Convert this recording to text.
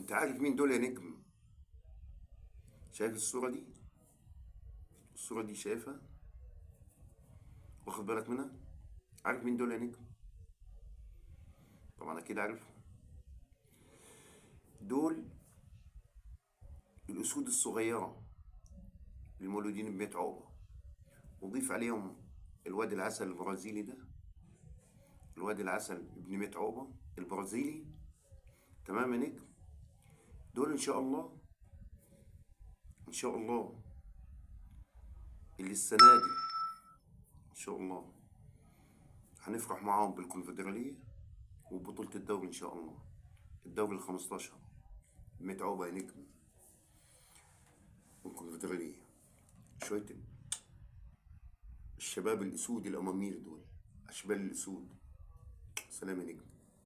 انت عارف مين دول يا نجم؟ شايف الصورة دي؟ الصورة دي شايفها؟ واخد بالك منها؟ عارف مين دول يا نجم؟ طبعا اكيد عارفهم. دول الاسود الصغيرة المولودين بميت عقبة، وضيف عليهم الواد العسل البرازيلي ده، الواد العسل ابن ميت عقبة البرازيلي. تمام يا نجم؟ دول ان شاء الله، ان شاء الله اللي السنة دي ان شاء الله هنفرح معاهم بالكونفدرالية وبطولة الدوري ان شاء الله، الدوري ال15 ميت عقبة يا نجم والكونفدرالية. شوية الشباب الأسود الأمامير دول، أشبال الأسود. سلام يا نجم.